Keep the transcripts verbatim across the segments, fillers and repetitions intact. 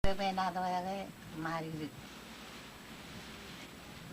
Bwebwenato eo ke Marikdik.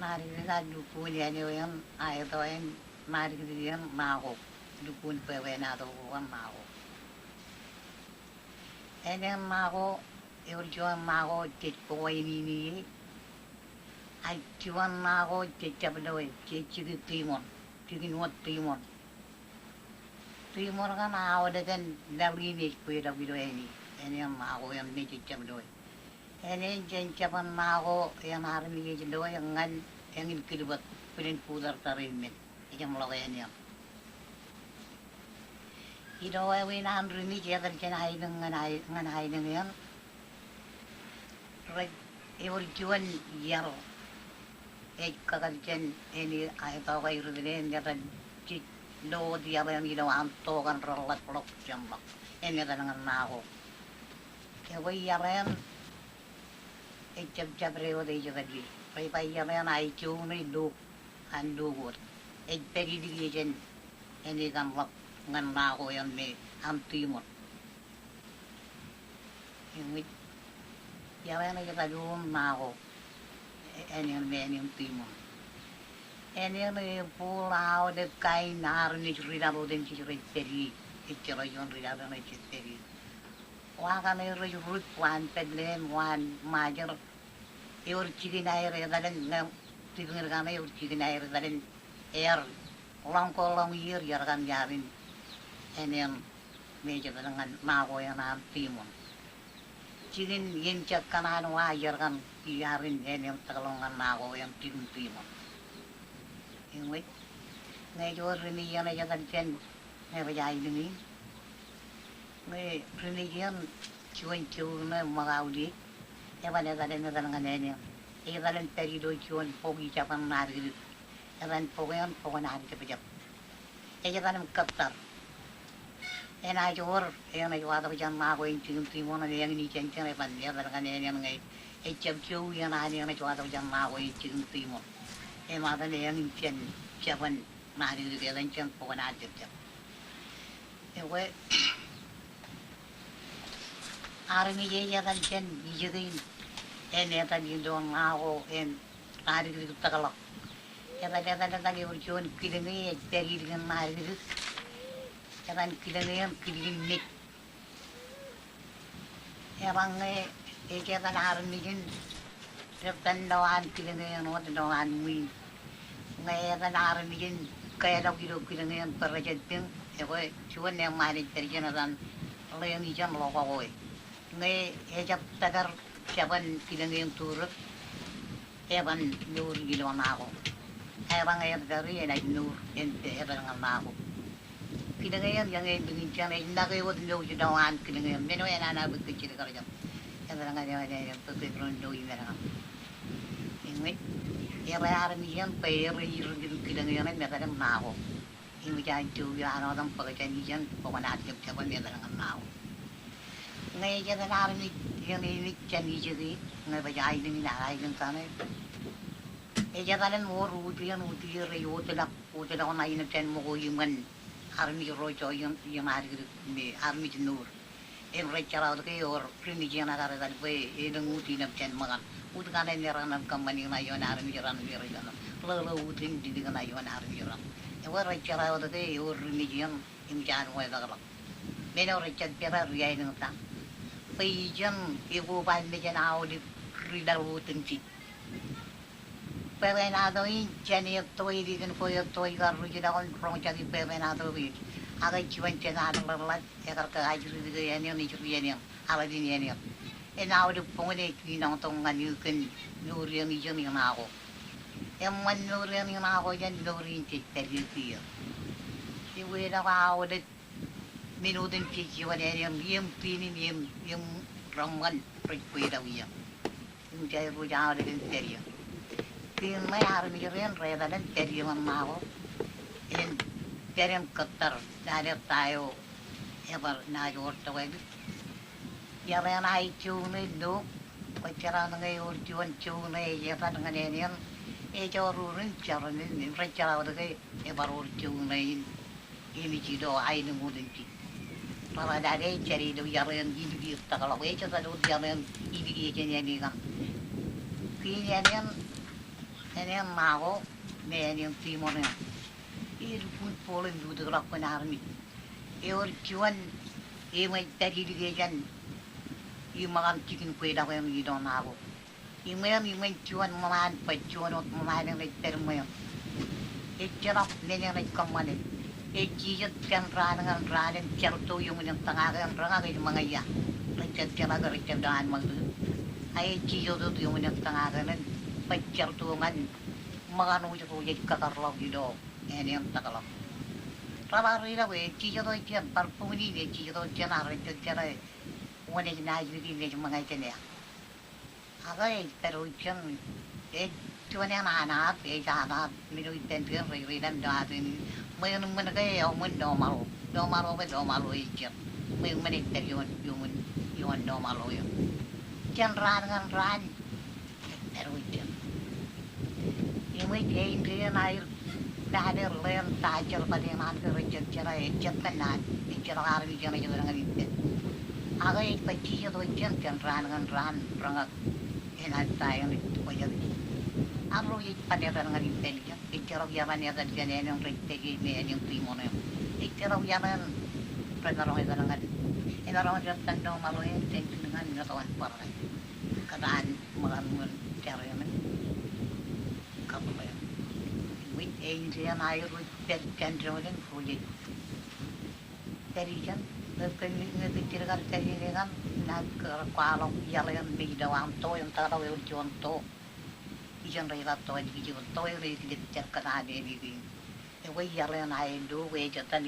Marikdik ear lukkuun āne eo eṇ, aeto eṇ Marikdik eṇ Mako. Lukkuun bwebwenato ko an Mako. Āne eṇ Mako, ewōr juon Mako jej bōk wāween in ie. Ak juon Mako jej jab loe, jej jikin Tiṃor, jikin wōt Tiṃor. Tiṃor kaṇ aolep en laḷ in ej kweilọk ilo āne, āne eṇ Mako eṇ me jej jab loe. Āne eṇ jen jab eṇ Mako eṇ armej ej loe ñan eñin kilbōt bwilin Butartar eṃṃan. Ej jeṃḷọk āne eṇ. Ilo wāween an ri Mej etal jān aelōñ ñan ae-, ñan aelōñ eṇ. Rej, ewōr juon iar ej kakōl jān āne aeto ko Aertile eṇ, etal jej lo wōt iar eṇ ilo an to kaṇ reḷḷap ḷọk jeṃḷọk. Im etal ñan Mako. Ekwe iar eṇ ej jab jabdewōt ej etal ie. Rej ba iar eṇ ae joñan ṇe lok, an lok wōt. Ej pād ilikie jān āne kaṇ ḷọk ñan Mako eṇ me an Tiṃor. Im ej, iar eṇ ej etal ioon Mako, āne eṇ me āne in Tiṃor. Āne eṇ ebooḷ aolep kain armej ri laḷ otemjej rej pād ie, ej jerọwiwi ri laḷ eṇ rej pād ie. Wa kaṇe rej rūk, wa an Betlehem, wa an Ṃajeḷ. Ewōr jikin aer etal eṇ, ñe tipeñe kaṇe ewōr jikin aer etal eṇ, ear ḷọk ko ḷọk iiō, iar kaṇ iaar in āne eṇ me ej etal ñan Mako eṇ an Tiṃor. Jikin iien jekkan an wa iar kaṇ iaar in āne eṇ takḷọk ñan Mako eṇ jikin Tiṃor. Im ej, ñe ej wōr ri Mej eṇ ej etal jān, ñe baj aelōñ in. Ñe ri Mej eṇ juon jowi ṇe ṃōk aolep. Eban etal im etal ñan āne eṇ. Ej etal im pād ilo juon bok ijab eṇ Marikdik. Eban bok eṇ bok in Aljepjep. Ej etal im kōttar. Enaaj wōr eṇ ej watok jān Mako eṇ jikin Tiṃor im eñin ijeṇ jeṇ eban etal ñan āne eṇ ñe ej jab jowi eṇ an eṇ ej watok jān Mako eṇ jikin Tiṃor. Im etan eñin jān jab eṇ Marikdik, etan jān bok in Aljepjep. Ekwe armej ej etal jān ijeke in, im etal ilo Mako im Marikdik takḷọk. Etal, etal, etal, ewōr juon kilōñe ej pād ilikin Marikdik. Etan kilōñe eṇ kilkin Mej. Eban ñe ej etan armej in, rej tōn lo an kilōñe eṇ wōt lo an ṃwiin. Ñe etan armej in kālọk ilo kilōñe eṇ bwe rej jab tiñ, ekwe juon eṃṃaan ej pād jān etan ḷeeñ ijeṇ ḷokọkwe. Ñe ejab tōpar jabōn kilōñe eṇ turōk, eban mour ilo Mako. Eban ñe ej tōpar enaaj mour im etal ñan Mako. Kilōñe eṇ eñin ijeṇ ej make wōt mour ilo an kilōñe eṇ, men eo enana bwe kōjjitōk kar jab etal ñan eo āne eṇ bwe kōjro lo imeḷeḷe. Im ej, ebar armej eṇ bwe ebar ijjitōk kilōñe eṇ im etal im Mako. Im ej an jowi eo an otem bōk jān ijeṇ bok in Aljepjep im etal ñan Mako. Ñe ej etal armej eṇ eṇ ej jān ijeke, ñe baj aelōñ in, aelōñ kaṇe. Ej etal im wōr utiej, utiej rej otilọk, otilọk ṇa innem jān ṃōko iṃōn armej ro jowi im armej, me armej mour. Im rej jerọwiwi ke ewōr ri Mej eṇ ekar etal bwe elōñ ut innem jān ṃōkan. Ut kaṇe me raṇ im kōṃṃani ṇa ioon armej raṇ im rej kōṃṃan. Ḷōḷō ut im lilik ṇa ioon armej raṇ. Ekwe rej jerọwiwi ke ewōr ri Mej eṇ im jān wāween ḷọk. Men eo rej jab peḷḷọk ri aelōñ ta. Bwe ijeṇ ekobaḷ mejān aolep ri laḷ otemjej. Bwebwenato in jān etto ilikin ko etto ikar ruj ḷọk im roñjake bwebwenato in. Ak juon jān an ḷōḷḷap ekar kōajri ke āne eṇ ej ri āne eṇ, aḷap in āne eṇ. Im aolep boñ in ej inoṇtok ñan eo kōn mour eṇ ijeṇ in Mako. Eṃṃan mour eṇ in Mako jān mour in jej pād ie kiiō. Ewōr ḷọk aolep men otemjej ioon āne eṇ im tinin im, im reṃṃan rej kweilọk ie. Im jej ruj aolep im pād ie. Tiniṇe armej ro eṇ rej etal im pād ie ñan Mako. Im pād im kōttar lale ta eo ebar naaj wōr tokālik. Iar eṇ ae jowi ṇe lo, kwōj jerọwiwi ñe ewōr juon jowi ṇe ej etal ñan āne eṇ. Ej oror im jerom im rej jerọwiwi ke ebar wōr jowi ṇe in. Im ej ilo aelōñ otemjej. Bar lale ej pād ilo iaḷ in iliki eo takḷọk, ej jab pād wōt iaḷ in iliki eo jān āne kaṇ. Kein āne in, āne in Ṇako, me āne in Tiṃor eṇ. Ej lukkuun bōlen lutōkḷọk kōn armej. Ewōr juon eṃōj pād iliki eo jān iṃōkam jikin kweilọk eṇ ilo Ṇako. Iṃweo, iṃweo juon ṃōṃaan, bwe juon wōt ṃōṃaan eṇ ej pād iṃweo. Ejjeḷọk men eṇ ej kōṃṃane. Ej jijet jān raan ñan raan im jerto iuṃwin im tōñaake im reñak ej ṃōñā ia. Rej jab jeḷā ke rej jab lowaan ṃakūtkūt. A ej jijet wōt iuṃwin im tōñaake eṇ, bwe jerto ñan ṃōkan wōj ro jej kakar ḷọk ilo āne in takḷọk. Rej bar ri ḷọk, ej jijet wōt jān, bar buñūn in ej jijet wōt jān, a rej jab jeḷā wōn ej naaj likūt im ej ṃōñā jān ia. Ak ej pād wōt jān, ej juon eṇ an aat, ej an aat, men eo ippān diin rej ri ḷọk im lo aat in, ṃweo ṃōn ke eo ṃōn loṃaro, loṃaro ke loṃaro ej jān, ṃweo ṃōn ej pād ioon, ioon, ioon loṃaro eo. Jān raan ñan raan, ej pād wōt jān. Eṃōj āindein aer lale ḷeeṇ ta jerbal eṇ an ke rej jab jeḷā, ej jab kōnnaan, ejjeḷọk armej eṇ ej bar ñan ippān. Ak ej bar jijet wōt jān, jān raan ñan raan reñak enaaj ta eṇ ej wōjake. Ak ro ej ban etal ñan ippān ijeṇ, ejjeḷọk iaḷ an etal jān āne in rej pād ie me āne in Tiṃor eṇ. Ejjeḷọk iaḷ in remaroñ etal ñan, emaroñ jab ban loṃaro eṇ jān jilñan ñe tok an bōrḷā. Kōtaan ṃōkam ñan jar eṇ. Kab ḷeeṇ. Eṃōj āindein aer ro ej pād jān doon in ro ej pād ijeṇ, ñe kōj, ñe kōj jidik kar pād ijeṇ kaṇ, naaj kar kwaḷọk iaḷ eṇ me ilo aṃ to im takḷọk ewōr juon to. Ijeṇ rej ba to ej kijoor, to eṇ ej kijoor kōtaan āne kein. Ekwe iaḷ eṇ aer lo, ekwe ej etal,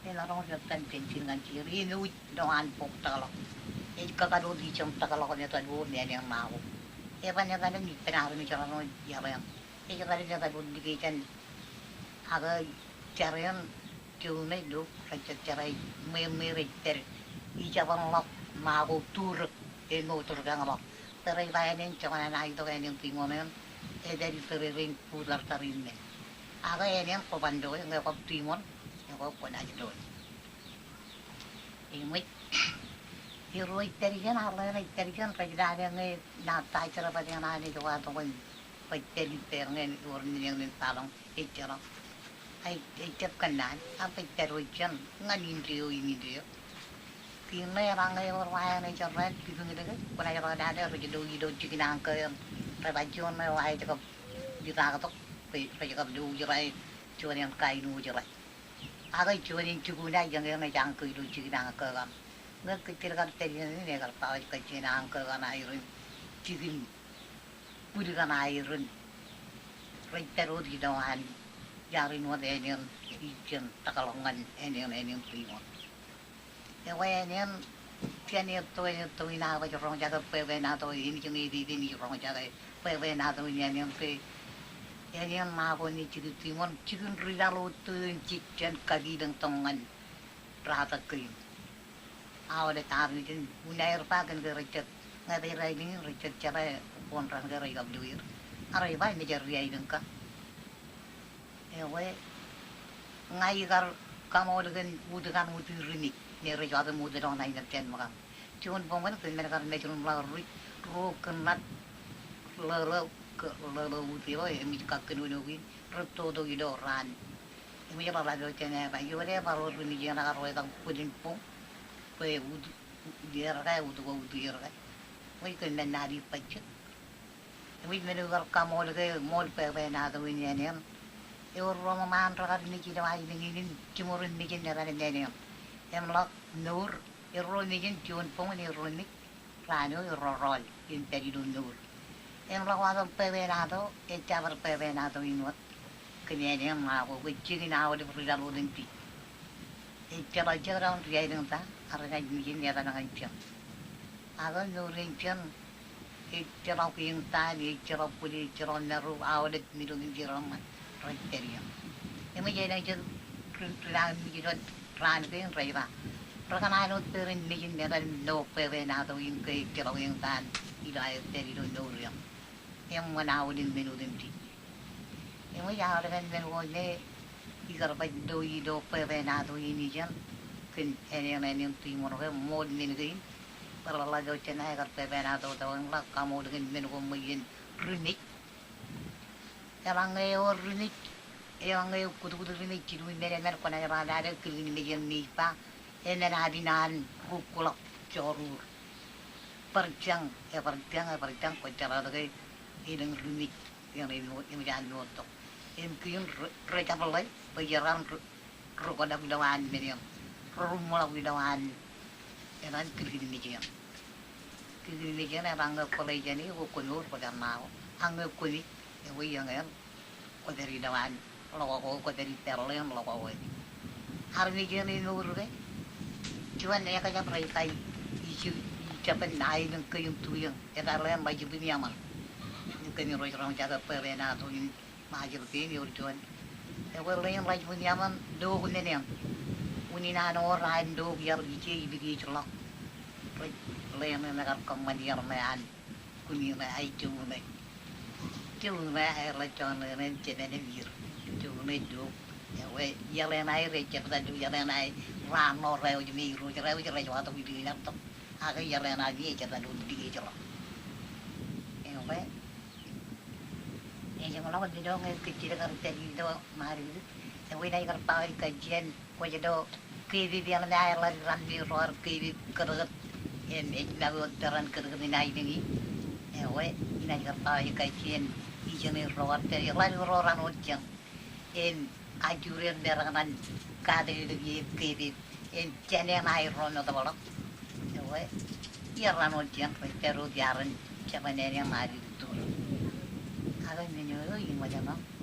emaroñ jab ban jān jilñan jeor, ej lowaan bok takḷọk. Ej kakal wōt ijeṇ takḷọk im etal wōt āne in Ṇako. Eban etal im ippān armej raṇ wōt iaḷ eṇ. Ej etal im etal wōt likjān, ak jar eṇ, juon eo rej jab jeḷā, ṃweo ṃweo rej pād, ijabōnḷọk Ṇako turōk, ej mour turōk eṇ ḷọk. Bwe rej ba āne in jekōṇaan aetok āne in Tiṃor eṇ, ej pād ilo tōrerein butartar in men. Ak āne in kwōban lo e, ñe kwōb Tiṃor, ñe kwōb kwōnaaj lo e. Eṃōj, erro ej pād ijeṇ, arro ej pād ijeṇ, rej lale ñe ṇa ta jerbal eṇ an ej watok in, bwe ej pād ippāer ñe ewōr men eṇ in baḷọñ, ejjeḷọk. Ej, ej jab kōnnaan, ak ej pād wōt jān ñan indeeo im indeeo. Kein ṇe eḷaññe ewōr wa eṇ ej errā, bibuñdike, kwōnaaj ḷọk lale rej lo ilo jikin anchor eṇ, rej ba juon ṇe wa ej kab itaktok, bwe rej kab lo ujra, juon eṇ kain ujra. Ak juon in jikuṇ eo eṇ ej anchor ilo jikin anchor kaṇ. Ñe kōj jidik kar pād ijeṇ in, ekar ba wōj kajjien anchor kaṇ aer in, jikin bwil kaṇ aer in. Rej pād wōt ilo an iaḷ in wōt āne in ijeṇ takḷọk ñan āne in, āne in Tiṃor. Ekwe āne in, jān etto, etto in aō kwōj roñjake bwebwenato, eṃōj ñe epepen ij roñjake bwebwenato in āne in ke, āne in Ṇako me jikin Tiṃor, jikin ri laḷ wōt tōre in jej jān kakilōñtok ñan ratak kein. Aolep armej in, unin aer ba kōn ke rej jab, ñe bwe rej aelōñ in rej jab jeḷā wōn ran ke rej kab lo er. Ak rej ba mejeḷ ri aelōñ kaṇ. Ekwe, ña ikar kaṃool kōn utikan utirimej, me rej jota im utikan ṇa in jān ṃōkam. Juon boñ in kōmij kar mejūṃḷọk ruj, ruo kōnnad, ḷōḷō, ḷōḷō utikan, eṃōj kakkōnono in, rej toto ilo raan. Eṃōj ḷōḷō ilo jān eba, eo rej bar wōt ri mej eṇ kar wōt etōñ bwilin boñ, bwe ut, ut er ke, ut ko ut er ke. Eṃōj kōmij naan ipajjek. Eṃōj men eo ikar kaṃool ke ṃool bwebwenato in āne in. Ewōr ruo ṃōṃaan rekar mej ilo aelōñ in im jimor im mej in etan im āne in. Im ḷọk mour, erro mej in juon boñ in erro mej, raan eo erro rọọl im pād ilo mour. Im ḷọk watōn bwebwenato, ejjab bar bwebwenato in wōt. Kōn āne in Ṇako, kwe jikin aolep ri laḷ wōt im dij. Ejjeḷọk jekdọọn ri aelōñ ta, ak renaaj mej in etal ñan jeṇ. Ak mour in jeṇ, ejjeḷọk eñtaan, ejjeḷọk bwil, ejjeḷọk maroñ, aolep men otemjej reṃṃan rej pād ie. Eṃōj āinwōt ri, ri nañinmej ilo raan kein rej ba, rekōṇaan wōt bwe ren mej in etal im lo bwebwenato in ke ejjeḷọk eñtaan ilo aer pād ilo mour eṇ. Eṃṃan aolep men otemjej. Eṃōj aolepen men ko me ikar baj lo ilo bwebwenato in ijeṇ, kōn āne eṇ, āne eṇ Timoṇ ke ṃool men kein. Bwe ḷōḷḷā ilo jen aer kar pepenato tokānḷọk kaṃool kōn men ko ṃweien ri mej. Eḷaññe ewōr ri mej, eḷaññe eo kutkut ri mej jilu men emān kwōnaaj raan lale kilikin mej eṇ me ej ba, emān aō lin an kukkuḷọk jorur. Bar jañ, ebar jañ, ebar jañ, kwōj jeḷā ke elōñ ri mej eṇ eṃōj an mool tok. Im kein rej, rej jab ḷe, bwe iar an ri, ri kōḷọk ilowaan men eṇ, ri ruṃṃōḷọk ilowaan eṇ an kilikin mej eṇ. Kilikin mej eṇ, eḷaññe kwōḷe jāne, kwō, kwōmour, kwō pād ṇa ko. Eḷaññe kwōmej, ewe iọñe eṇ, kwō pād ilowaan ḷọk ko, kwō pād ippaḷ ḷeeṇ ḷọk ko. Armej eṇ emour ke, juon ekjab rej ba ij, ij jab, ij jab aelōñ kein tuiōñ, etal ḷeeṇ ḷajibwin iaṃar. Im kōmij roñ jake pepenato im Ṃajeḷ kein ewōr juon. Ekwe ḷeeṇ ḷajibwin iaṃar, dook men eṇ. Unin an wōr an dook iar ije ipikij ḷọk. Rej ḷeeṇ eṇ ekar kōṃṃan iaḷ ṇe an. Kuṇ ṇe, aij joñak ṇe. Joñak ṇe, aer ḷe joñak ṇe, jemān im ier. Joñak ṇe dook. Ekwe iaḷ eṇ aer ej jab etal dook, iaḷ eṇ aer raan ṇo rewōj me irooj rewōj rej watok ipikij ḷọk tok. Ak iaḷ eṇ aer ej jab etal dook ipikij ḷọk. Ekwe Ej jeṃḷọk men eo ñe kōjjitōk kar pād ilo Mālōtlōt. Ekwe inaaj kar ba wōt kajjien kwōj lo kepep eṇ me aer ḷadik raṇ me ro ar kepep kōtkōt. Im ej make wōt peran kōtkōt in aelōñ in. Ekwe inaaj kar ba wōt kajjien ijeṇe ro ar pād, ej ḷadik ro raṇ wōt jeṇ. Im ajuri er me rekōṇaan katak ilo ie kepep. Im jān eṇ aer ro metōbōḷọk. Ekwe iar raṇ wōt jeṇ rej pād wōt iar ren jabōn āne Mālōtlōt. Ak men eo eo iṃōjṇọ.